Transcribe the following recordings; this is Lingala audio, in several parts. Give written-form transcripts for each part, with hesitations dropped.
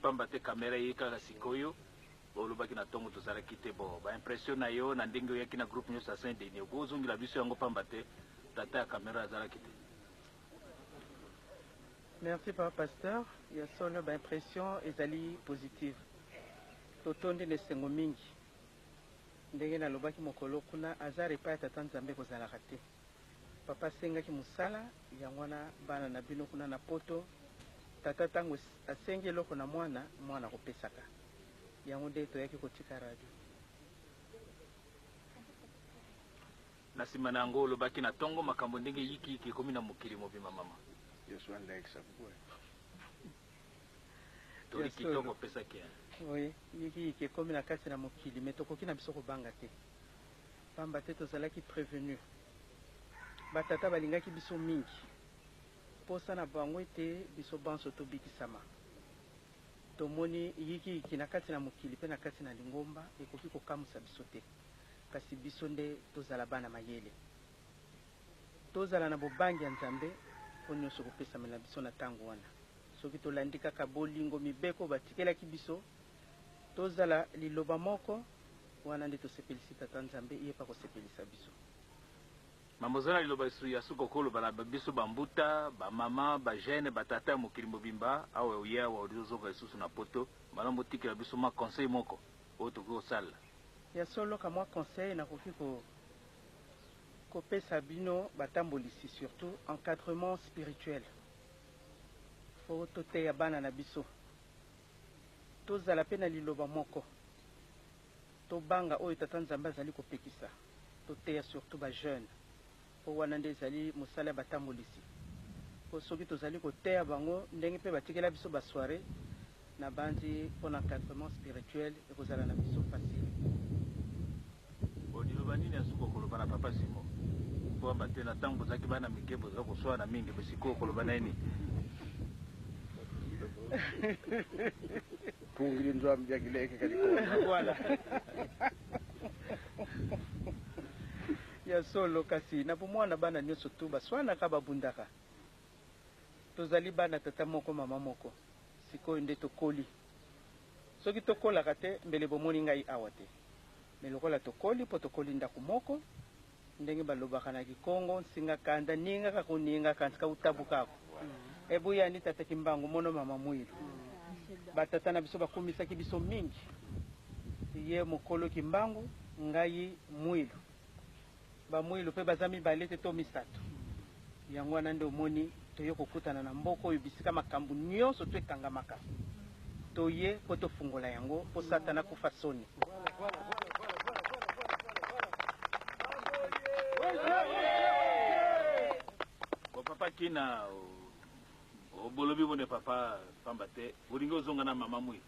Pamba te camera eye kaka sikoyo olobaki na tongo tozalaki te bon ba impression na yo na ndenge oyaki na groupe nionso ya Saint Denis okoki ozongela biso yango pamba te tata ya camera azalaki te. Merci papa pasteur, ya solo ba impression ezali positive. Totondi na esengo mingi. Ndenge nalobaki mokolo kuna hasard epai ya tata Nzambe ekozalaka te. Papa asengaki mosala, yango wana bana na bino kuna na poto, tata tango asengi eloko na mwana, mwana akopesaka. Yango nde toyaki kotika radio. Na sima na yango olobaki na tongo makambo ndenge yiki yiki ekomi na mokili mobimba mama. Toli kitoko opesaki hein. Oui, yiki yiki ekomi na kati na mokili mais tokoki na biso kobanga te. Pamba te tozalaki prevenu. Ba tata balingaki biso mingi. Posa na bango ete biso banso tobikisama. Tomoni yiki yiki na kati na mokili pe na kati na lingomba ekoki kokamwisa biso te. Kasi biso nde tozala bana mayele. Tozala na bobangi ya Nzambe mpo nionso ekopesamela biso na tango wana. Soki tolandi kaka bolingo mibeko oyo batikelaki biso, tozala liloba moko, wana nde tosepelisi Tata Nzambe, ye mpe akosepelisa biso. Mama oza na liloba ya suka okoloba na biso ba mbuta, ba mama, ba jeune, ba tata ya mokili mobimba, awa oye awa olingi ozonga lisusu na poto, malamu otikela biso mwa conseil moko oyo tokoki kosalela. Ya solo ka mwa conseil nakoki ko kopesa bino batambolisi surtout encadrement spirituel faut toteya bana na biso tozala pe na liloba moko tobanga oyo tata Nzambe azali kopekisa toteya surtout ba jeune po wana nde ezali mosala ya batambolisi po soki tozali koteya bango ndenge pe batikela biso ba soiree Nabanzi pona encadrement spirituel ekozala na biso facile. Bon liloba nini ya suka okoloba na papa Simon? Pamba te na tango bozalaki bana mike bozalaki koswana mingi mais sikoyo okoloba na ye nini? Pungili nzwambi diakileke kadikonda. Voilà. Ya solo kasi na bomwana bana nioso tout baswanaka babundaka. Tozali bana tata moko mama moko. Sikoyo nde tokoli. Soki tokolaka te mbele bomoni ngai awa te. Mais lokola tokoli po tokoli ndaku moko, ndenge balobaka na kikongo, nsinga kanda ninga kakuninga kansi kautabukako. Ebuyani tata kimbangu mono mama muilu. Ba tata na biso bakumisaki biso mingi. Ye mokolo kimbangu, ngai muilu. Ba muilu pe baza mibale te to misato. Yango wana nde omoni toye kokutana na mboka oyo bisika makambu nionso tout ekangamaka. Toye po tofungola yango po satana akufa soni. Bon papa kina obolobi bone papa pamba te olingi ozonga na mama mwilu.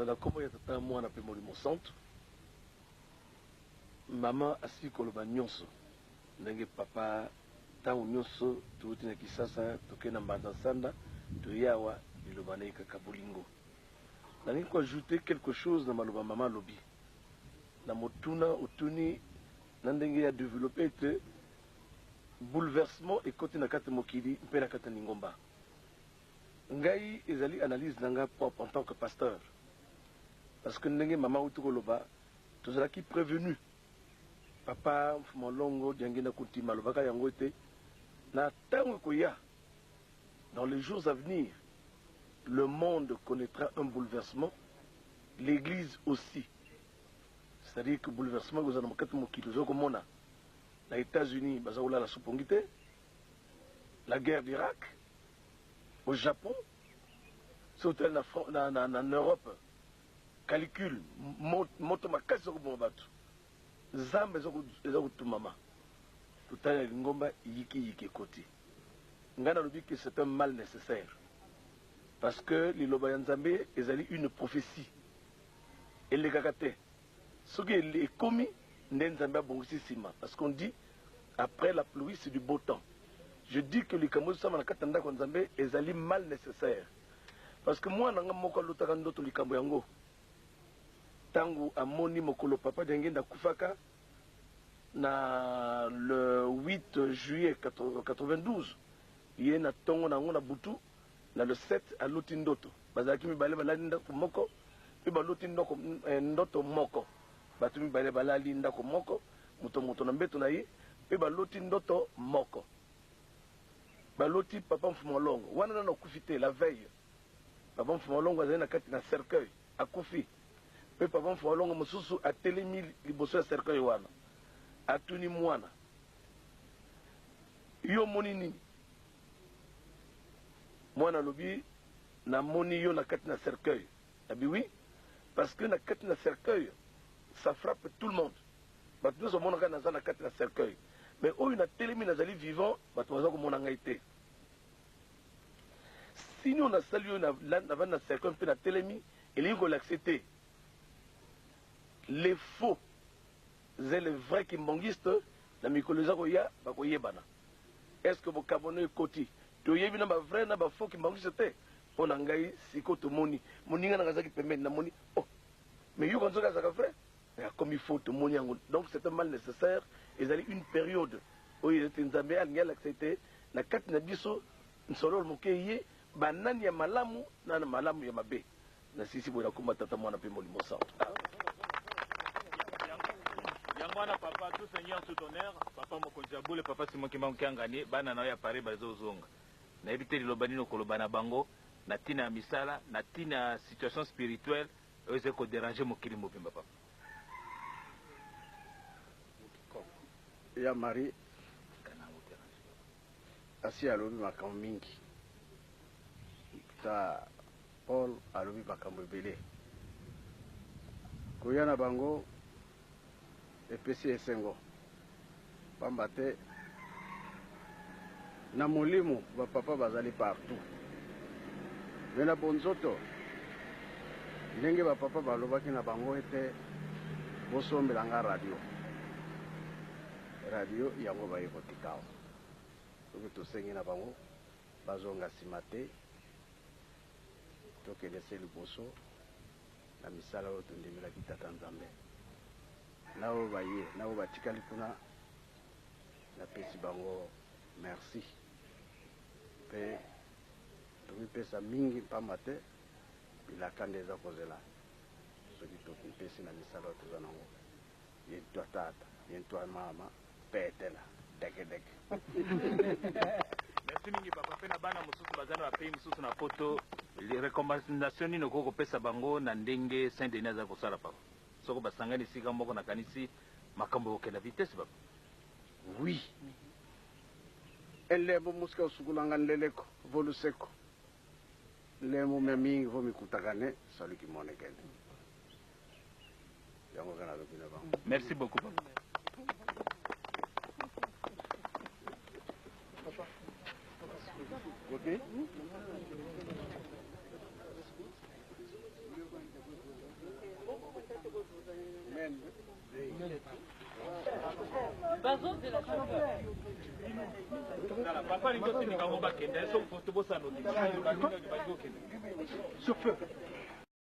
Na kombo ya Tata, Mwana pe Molimo Santu. Maman asili koloba nionso ndenge papa tango nionso towuti na kisasa toke na mbanza nsanda toye awa liloba naye kaka bolingo. Nalingi ko ajouter quelque chose na maloba maman alobi na motuna otuni na ndenge ya developper ete bouleversement ekoti na kati ya mokili mpe na kati ya lingomba. Ngai ezali analyse na ngai propre en tant que pasteur parce que ndenge maman awuti koloba Tozalaki prevenu. Papa Mfuma Longo Diangienda Kuntima alobaka yango ete na tango ekoya, dans les jours à venir, le monde connaitra un bouleversement, l'eglise aussi. C'est-à-dire que bouleversement ekozala na kati mokili. Ozo komona na Etats-Unis baza kolala su pongi te, la guerre d'Irak, au Japon, soki otali na, na, na, na Europe Calicule, moto makasi eza koboma bato, zamba eza kotumama, totali na lingomba yiki yiki ekoti. Ngai nalobi que c'est un mal necessaire parce que liloba ya Nzambe ezali une prophetie, elekaka te, soki ekomi nde Nzambe abongisi sima parce qu'on dit après la pluie c'est du beau temps. Je dis que likambo ezosama na kati ya ndako ya Nzambe ezali mal necessaire. Parce que mwana nga moko alotaka ndoto likambo yango. Ntango amoni mokolo Papa Diangienda akufaka na le 8 juillet 92, ye na tongo na yango na butu na le 7 aloti ndoto. Bazalaki mibale balali ndako moko mpe baloti ndoko, eh, ndoto moko. Bato mibale balali ndako moko, moto moto na mbeto na ye, mpe baloti ndoto moko. Baloti Papa Mfumu Alongo wana nano akufi te, la veille. Papa Mfumu Alongo azali na kati na cercueil, akufi. Mpe Papa Mfumu Alongo mosusu atelemi liboso ya cercueil wana. Atuni mwana, Yo omoni nini? Mwana alobi, Namoni yo na kati na cercueil. Abi oui, parce que na kati na cercueil, ça frappe tout le monde. Bato nyonso bamonaka naza na kati na cercueil. Mais oyo natelemi nazali vivant, bato baza komona ngai te. Signe oyo nasali oyo navandi na cercueil mpe natelemi, elingi kolakisa ete les faux et les vrais kimbanguistes na mikolo eza koya bakoyebana. Est-ce que bokabono ekoti? Toyebi na ba vrais na ba faux kimbanguistes te? Mpo na ngai sikoyo tomoni moninga nanga azalaki pembeni namoni oh mais yoka nzoka azalaka vrai mais akomi faux tomoni yango. Donc c'est un mal nécessaire, ezali une période oyo ete Nzambe alingi alakisa ete na kati na biso nsololo moke ye banani ya malamu na na malamu ya mabe. Nasisi boye nakoma tata mwana mpe molimo santu. Yango wana papa, tout seigneur tout honneur, papa mokonzi ya bule, papa Simon Kimbangu Kiangani, bana na yo ya Paris bazozonga. Nayebi te liloba nini okoloba na bango na tina ya misala, na tina ya situation spirituelle oyo ezali ko deranger mokili mobimba papa. Ya Marie asi alobi makambo mingi ta Paul alobi makambo ebele koya na bango epesi esengo pamba te na molimo ba papa bazali partout mais na bonzoto ndenge ba papa balobaki na bango ete bosombela nga radio radio yango baye kotika awa soki tosengi na bango bazonga nsima te tokende se liboso na misala oyo tondimelaki Tata Nzambe. Na oyo baye, na oyo batikali kuna, napesi bango merci mpe tomipesa mingi mpamba te bilaka nde eza kozela soki tomipesi na misala oyo toza nango. Ye ntwa tata, ye ntwa mama, petela dekedeke. Merci mingi papa pe na bana mosusu baza na ba pays mosusu na poto recommandation nini okoki kopesa bango na ndenge Saint Denis aza kosala papa soko basangani esika moko nakanisi makambo ekokenda vitesse papa. Oui. Elembo mosika osukulanga nleleko voluseko lembo mya mingi vo mikutakane saluki monekene. Yango kaka nalobi na bango. Merci beaucoup papa. Ok. Papa alingi otindika bango bakende soki tobosana okende. Chauffeur.